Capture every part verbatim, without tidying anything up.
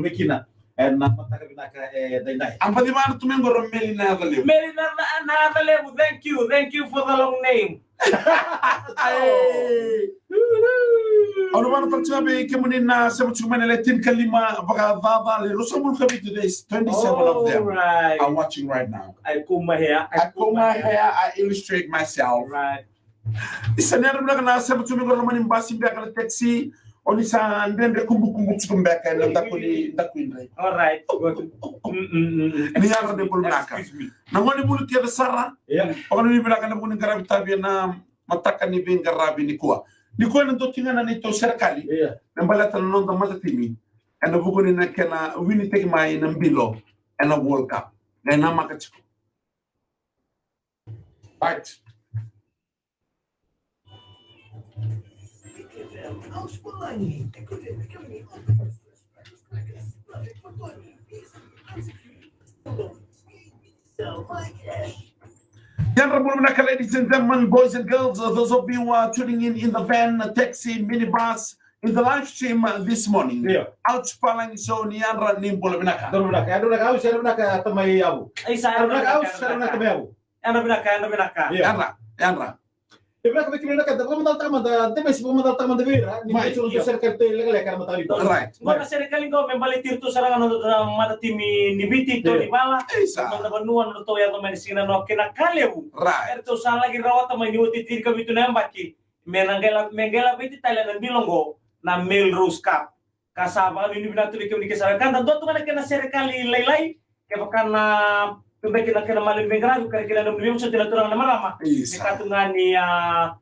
bula mai kina. E na mataka vinaka e daidai. A baci vana tu mai qo o Meli na Yaca Levu. Meli na, na, na Yaca Levu, thank you, thank you for the long name. Ai. Au na vana tale tiko ga vei kemuni na sema tiko mai na le tinikalima vakacaca, le ruasagavulu ka vitu, there is twenty-seven of them are watching right now. I comb my hair. I comb my hair, I illustrate myself. Right. Isa, ni yadra vinaka na sema tu mai qo na loma ni basi beka, na taxi. O ni sa dredre kubukubu tiko beka ena daku ni, daku ni drai. All right. Ni yadra, ni bula vinaka. Excuse me. Na gone vuli kece sara. Yeah. Vakanuinui vinaka na vuku ni qaravi tavi ena mataka ni veiqaravi nikua. Nikua ena dua tiko ga na neitou serekali. Yeah. Me baleta na noda matatimi ena vuku ni na kena winitaki mai na bilo ena World Cup. Na namaka tiko. Right. Yadra, bula vinaka, ladies and gentlemen, boys and girls, uh, those of you who are tuning in in the van, uh, taxi, minibus, in the live stream, uh, this morning. Io. Ouch Palagi Show, ni yadra, ni bula vinaka. Bula vinaka, yadra vinaka, ouch, yadra vinaka, tamai Yavu. Isa, yadra vinaka, ouch, yadra vinaka, tamai Yavu. Yadra vinaka, yadra vinaka. Io. Yadra, yadra. E vinaka vei kemuni na ka da vakamacalataka mada, da mai vakamacalataka mada vei ira ni mai tiko na serekali lekaleka ena mataka nikua. Right. Qo na serekali qo me baleti iratou sara ga na noda matatimi ni Viti, Tony Vala. Isa. Noda vanua, nodatou yaco mai na siga nanoa kei na ka levu. Right. Eratou sa laki rawata mai ni oti tinikavitu na yabaki. Me na qai la, me qai laveti tale na bilo qo na Melrose Cup. Ka sa vakanuinui vinaka tu vei kemuni ke sa wekada, dua tu ga na kena serekali lailai, kevaka na tu beka na kena maliwa ni veiqaravi, ka na kena nomuni veivosoti na turaga na marama. Isa. Me ka tu ga ni, a,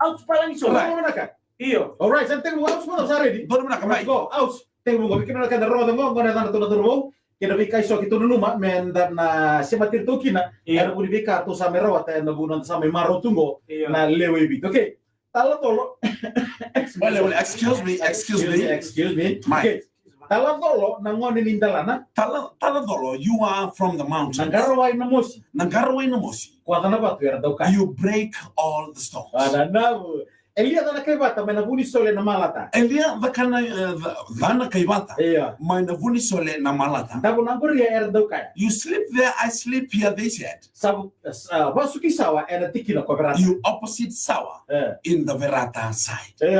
Ouch Palagi Show. Right. Bula vinaka. Io. All right, sa tekivu Ouch Palagi, sa ready? Bula vinaka, mai. Go, Ouch. Tekivu qo, vei kemuni na kena rogoca qo, qo na yacana tou na cauravou. Kei na veika eso keitou nanuma me da na semati iratou kina. Io. Ena vuku ni veika tou sa mai rawata ena vuku ni noda sa mai marau tu qo. Io. Na lewe i Viti. Okay. Talacolo. Excuse me, excuse me. Excuse me, excuse me. Mai. Okay. Talacolo na gone ni Dalana. Tala, Talacolo, you are from the mountains. Na Qarawai na Mosi. Na Qarawai na Mosi. Ko yaca na vatu era dau kaya. You break all the stones. Vana na vu. Elia Cana Kaivata mai na Vunisole na Malata. Elia Cana, e, Ca-, Cana Kaivata. Io. Mai na Vunisole na Malata. Davo na qoria era dau kaya. You sleep there, I sleep here, they said. Sa, sa, vasuki Sawa ena tikina ko Verata. You opposite Sawa, e, in the Verata side. E,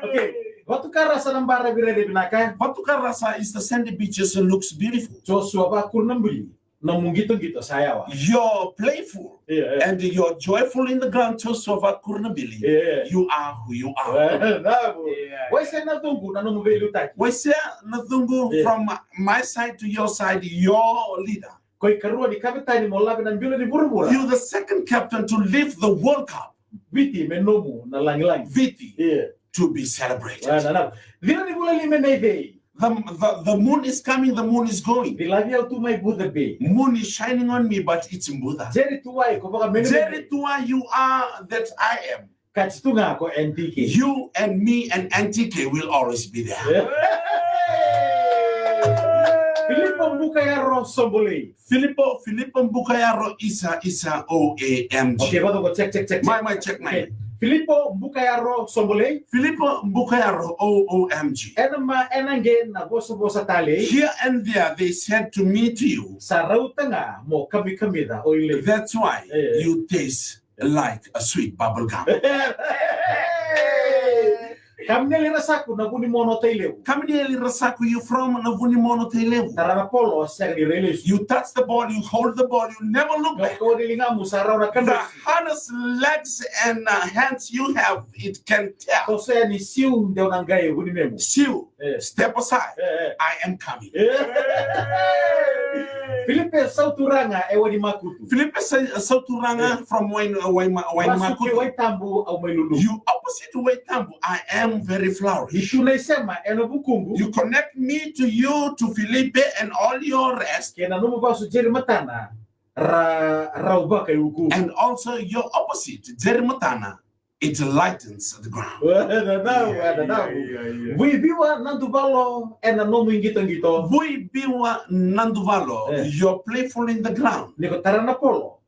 okay. Vatuka Rasa na baravi rairai vinaka. Vatuka Rasa is the sandy beaches and looks beautiful. Joshua Vakurunabili, nomu qitoqito sa yawa. You're playful, yeah, yeah, and you're joyful in the ground, Joshua Vakurunabili. Yeah. You are who you are. Bravo. Yeah. Waisea Nacuqu na nomu veiliutaki. Waisea Nacuqu, yeah, from my side to your side, your leader. Ko ikarua ni kavetani mo lave na bilo ni vuravura. You're the second captain to lift the World Cup. Viti me nomu na lagilagi. Viti, yeah, to be celebrated. Vana na. Cina ni vula lima e na icei. The, the, the moon is coming, the moon is going. Cilavi au tu mai Vucebe. Moon is shining on me, but it's in Buca. Jerry Tuwai, ko vaka mene. Jerry Tuwai, you are that I am. Kati tu ga ko N T K. You and me and N T K will always be there. Yeah. Filipo Bukayaro Sobolei. Filipo, Filipo Bukayaro, isa, isa, O A M G. Okay, vata ko check, check, check, check. Mai, mai, check, mai. Okay. Filipo Bukayaro Sobolei. Filipo Bukayaro, O O M G. Ena ma, ena qe na vosavosa talei. Here and there they said to me, to you. Sa rauta ga mo kamikamica o ilei. That's why, eh, you taste like a sweet bubble gum. Kamuni yali Rasaku na Vunimono Tailevu. Kamuni yali Rasaku, you from na Vunimono Tailevu. Tara na polo, sega ni rai lesu. You touch the ball, you hold the ball, you never look back. Kaukaua ni ligamu sa rawa na kadusi. The hardest legs and, uh, hands you have, it can tell. Tosoya ni siu, deu na qai vunimemu. Siu, eh, step aside. Eh, eh. I am coming. Eh. Filipe Sauturaga e Wainimakutu. Filipe Sa-, Sauturaga, eh, from Wain-, uh, Waima-, Wainimakutu. Vasuki Waitabu au mai lulu. You opposite Waitabu, I am very flourish. Ni tu na isema ena vukuqu. You connect me to you, to Filipe and all your rest. Kei na nomu vasu Jeri Matana. Ra-, rau vakaiuku. And also your opposite, Jeri Matana, it lightens the ground. Wadadau, wadadau. Iya, iya, iya. Vui Biwa Naduvalo ena nomu iqitoqito. Vui Biwa Naduvalo, eh, you're playful in the ground. Ni ko tara na polo.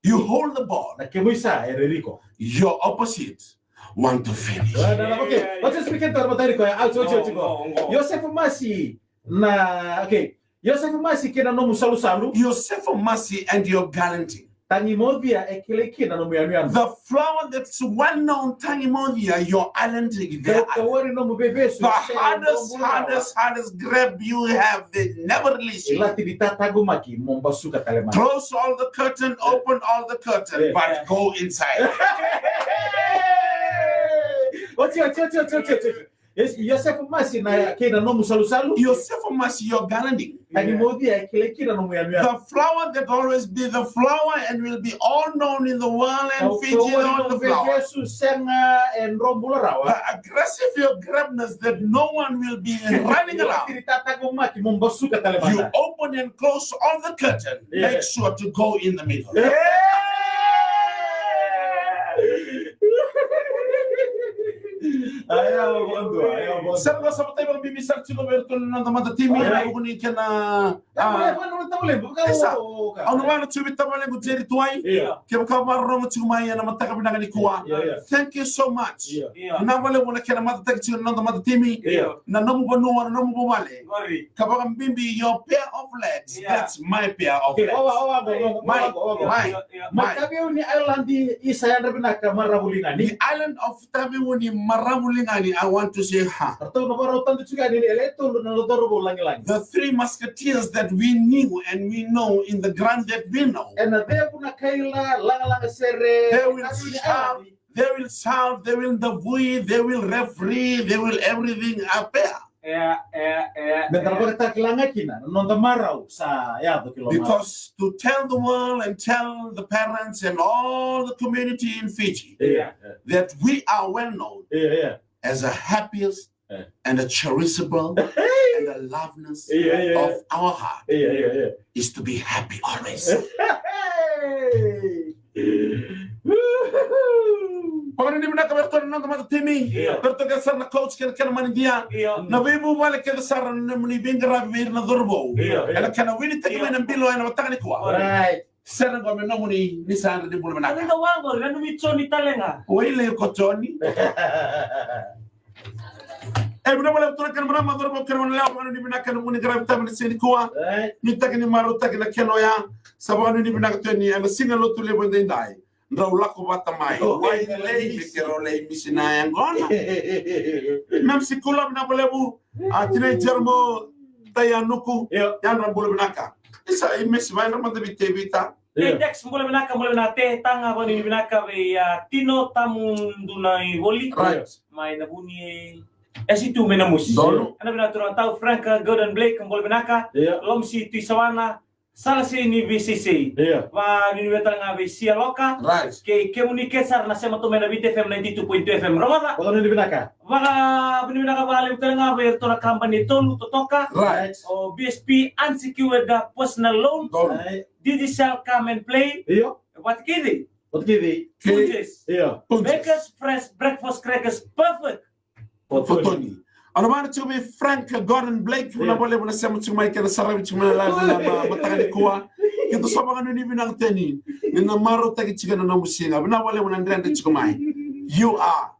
You hold the ball. Na kemu isa e reriko. Your opposite want to finish. Wadadau, okay. Let's just begin to, oti, oti, oti, oti. Ngo, ngo, ngo. Yosefu Masi na, okay. Yosefu Masi kei na nomu salusalu. Yosefu Masi and your gallanting. Tagi Mocia e kilai kina nomu yanuyanu. The flower that's well known, Tagi Mocia, your island there. Kaukaua ni nomu veivesu. The hardest, hardest, hardest grab you have, they never release you. Ilati ni tataqomaki mo basuka tale mai. Close all the curtain, open all the curtain, eh, but go inside. Oti, oti, oti, oti, oti, oti. Yes, Yosefu Masi na, kei na nomu salusalu. Yosefu Masi, your gallanting. Tagi Mocia e kilai kina nomu yanuyanu. The flower that always be the flower and will be all known in the world and Fiji, kaukaua ni nomu veivesu sega e dro bula rawa. The aggressive, your grabness that no one will be running around. Ilati ni tataqomaki mo basuka tale mai. You open and close all the curtain. Yeah. Make sure to go in the middle. Yeah. Aya, vo dua, aya, vo dua. Sere, na savata vakabibi sara tiko vei iratou na noda mada timi. Alright. Vuku ni kena, ah, au na vana tiko vei tavalequ Jeri Tuwai. Yeah. Kevaka vakarorogo tiko mai ena mataka vinaka nikua. Yeah, yeah. Thank you so much. Yeah. Yeah. Vinaka vakalevu na kena matataki tiko na noda mada timi. Yeah. Na nomu vanua, na nomu vuvale. Ka vakabibi your pair of legs. Yeah. That's my pair of legs. Okay, owa, owa, owa, owa, owa, owa. Mai, mai, mai. Mai Taveuni Island, isa yadra vinaka, Maravuligani. The island of Taveuni, Maravuligani, I want to say ha. Ratou na vakarau tadu tiko yani e le tolu na cauravou lagilagi. The three musketeers that we knew and we know in the ground that we know. Ena cegu na kaila, lagalaga sere. They will shout. They will shout, they will davui, they will referee, they will everything up there. Yeah, yeah, yeah. Me da na vakatakila ga kina na noda marau sa yaco ki loma. Because to tell the world and tell the parents and all the community in Fiji, yeah, that we are well known, yeah, yeah, as the happiest, eh, and the charitable, hey, and the loveness, yeah, yeah, yeah, of our heart, yeah, yeah, yeah, is to be happy always. Hey. Vakanuinui vinaka vei iratou na noda mada timi. Yeah. Vei iratou kece sara na coach kei na kena manidia. Yeah. Na veivuvale kece sara na nomuni veiqaravi vei ira na cauravou. Yeah. Ena kena winitaki mai na bilo ena mataka nikua. Right. Sere qo me nomuni, ni sa yadra ni bula vinaka. Nanumi Joni tale ga. Wailei ko Joni. E vinaka vakalevu turaga kei na marama, cauravou kei na goneyalewa, vakanuinui vinaka ena nomuni qaravi tabu ena siga nikua. Right. Nuitaki ni marautaki na kena oya. Sa vakanuinui vinaka tu yani ena siga Lotulevu edaidai. Drau lako vata mai. Oh, wailei, wailei me keirau lai misi na yaqona. Mem Sikula, vinaka vakalevu. A, tinai Jeremo, tai Yanuku. Io. Yadra bula vinaka. Isa, i misi, vaidra mada vei Tevita. Io. Te Dex, bula vinaka, bula vinaka. Te Taga, vakanuinui vinaka vei, a, Tino Tamudunaivoli. Right. Mai na vuni e S two mai na musi. Donu. Ena vinaka turaga tau Frank Gordon Blake, bula vinaka. Io. Lomsi Tuisawana. Sala Sei ni Veisesei. Io. Vakanuinui tale ga vei Sia Loka. Right. Kei kemuni kece sara na sema tu mai na Viti F M ninety-two point two F M. Rogoca. Vakanuinui vinaka. Vakanuinui vinaka vakalevu tale ga vei iratou na kabani e tolu totoka. Right. O B S P Unsecured Personal Loan. Donu. Right. Digicel Come and Play. Io. Vata kei cei? Vata kei cei? Punjas. Io. Punjas. Makers Fresh Breakfast Crackers. Perfect. Fotoni. Fotoni. Au na vakanuinui tiko vei Frank Gordon Blake, vinaka vakalevu na sema tiko mai kei na saravi tiko mai na live ena mataka nikua. Keitou sa vakanuinui vinaka tu yani ni na marautaki tiko na nomu siga. Vinaka vakalevu na dredre tiko mai. You are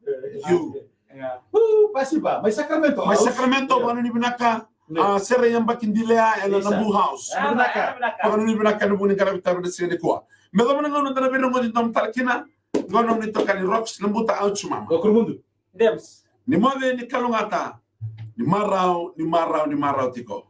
you. Yeah. Ooh, pasiva. Mai Sacramento. Mai Sacramento, yeah, vakanuinui vinaka. Yeah. A, sere yabaki dilea ena Nabu House. Isa. Vinaka. Vakanuinui vinaka ena vuku ni qaravi tabu ena siga nikua. Me yacova na gauna da na veirogoci domo tale kina. Qo na nomuni itokani Rocks, Nabuta, au Jumama. Qo Kurumudu. Dems. Ni moce, ni kalougata. Ni marau, ni marau, ni marau tiko.